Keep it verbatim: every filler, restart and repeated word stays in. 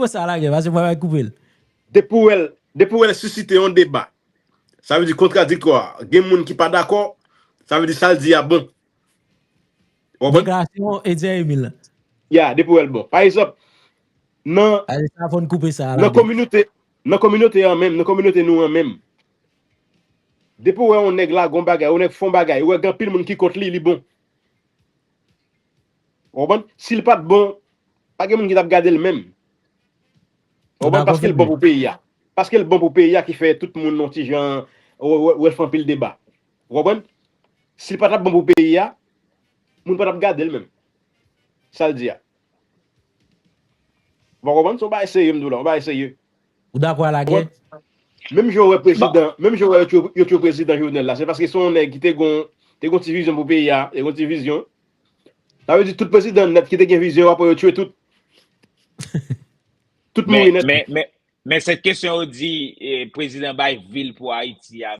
wè sa lagè, paske mwen pa koupe l. Depi w wè l, depi w wè l sisite yon deba, sa vle di kontradiktwa. Gen moun ki pa dakò, sa vle di sa l di a bon. Ou konprann? Deklarasyon Edzer Emile. Ya, depi w wè l bon. Pa egzanp, nan, Alè, sa fò n koupe sa nan lagè. Kominote, nan kominote an menm, nan kominote nou an menm, depi w wè yon nèg la gon bagay, yon nèg fon bagay, ou wè gen anpil moun ki kont li, li bon. Ou konprann? Si l pa t bon, pa gen moun ki t ap gade l menm. Ou konprann? Paske l bon pou peyi a. Paske l bon pou peyi a ki fè tout moun yon ti jan wè, wè, wè l fè anpil deba. Ou konprann? Si l pa t ap bon pou peyi a, moun pa t ap gade l menm. Sa l di a. Ou konprann? Se yon bagay serye m di w la, yon bagay serye. Ou dakò a lagè? Menm jan w wè prezidan, menm jan w wè yo tchwe, yo tchwe prezidan Jovenel la, se paske se yon nèg ki te gon, te gon ti vizyon pou peyi a, te gon ti vizyon. Sa vle di tout prezidan nèt ki te gen vizyon yo, apre yo tchwe tout. Tout mouri Men, nèt. men, men, men se kesyon yo di eh, prezidan bay vil pou Ayiti a.